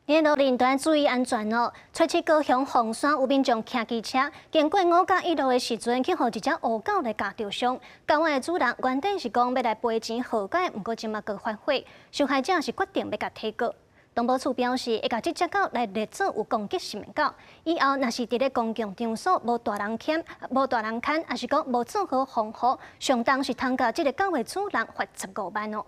沿路輪段注意安全哦！初七高雄鳳山有民眾騎機車經過五甲一路的時陣，去予一隻烏狗來咬著傷。狗仔的主人原底是講欲來賠錢和解，毋過這馬閣反悔。受害者是決定欲共提告。動保處表示，會共這隻狗來列做有攻擊性的狗。以後若是佇咧公共場所無大人牽、無大人牽，抑是講無做好防護，上重是通共這个狗的主人罰15萬哦。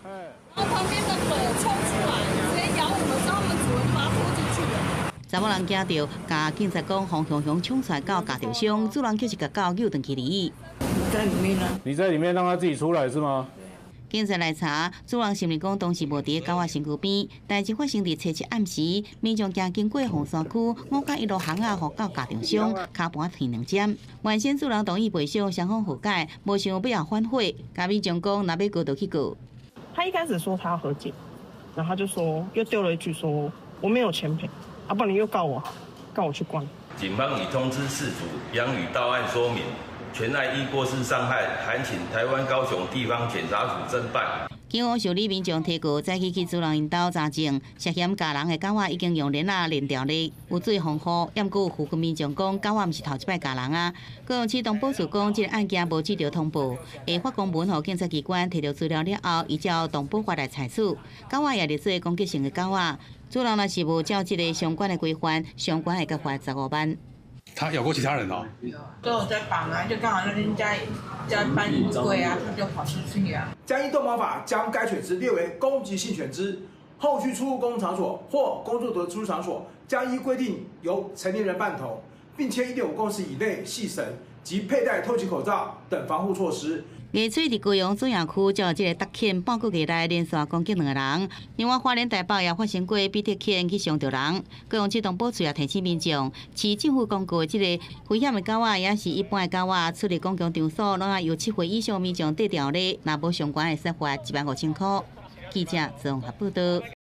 然後旁邊的狗衝出來，直接咬我們，之後我們主人就把它拖進去了。查某人驚著，共警察講，予熊熊衝出來狗咬著傷，主人卻是共狗遛轉去哩。在裡面呢。你在裡面讓它自己出來是嗎？警察來查，主人承認講當時無佇狗仔身軀邊，代誌發生佇初七暗時，民眾行經過鳳山區五甲一路巷仔，予狗咬著傷，跤盤斷兩針。原先主人同意賠償，雙方和解，無想尾後反悔，共民眾講，若欲告就去告。他一開始說他要和解，然後他就說又丟了一句說我沒有錢賠，啊不然你又告我，告我去關。警方已通知事主，楊宇到案說明，全案依過失傷害，函請台灣高雄地方檢察署偵辦。警方受理民眾提告，早起去主人𪜶兜查證，涉嫌咬人的狗仔已經用鏈仔連牢咧，有做防護，毋過附近民眾講，狗仔毋是頭一擺咬人啊。高雄市動保處講，這个案件無接著通報，會發公文予警察機關提著資料了後，依照動保法來採處。狗仔也列做攻擊性的狗仔，主人若是無照這个相關的規範，相關會共罰15萬。他咬過其他人哦？都有在綁啊，就剛好那天家家搬衣櫃啊，他就跑出去啊。將依動保法將該犬隻列為攻擊性犬隻，後續出入公共場所或工作的出入場所，將依規定由成年人伴同，並牽1.5公尺以內細繩及佩戴透氣口罩等防護措施。藝穗佇高雄左營區，這个特犬半個月內連續攻擊兩个人。另外，花蓮台北也發生過比特犬去傷著人。高雄市動保處也提醒民眾，市政府公告這个危險的狗仔，抑是一般的狗仔，出入公共場所，攏愛由7歲以上民眾戴著鏈，若無相關會使罰15,000箍。記者綜合報道。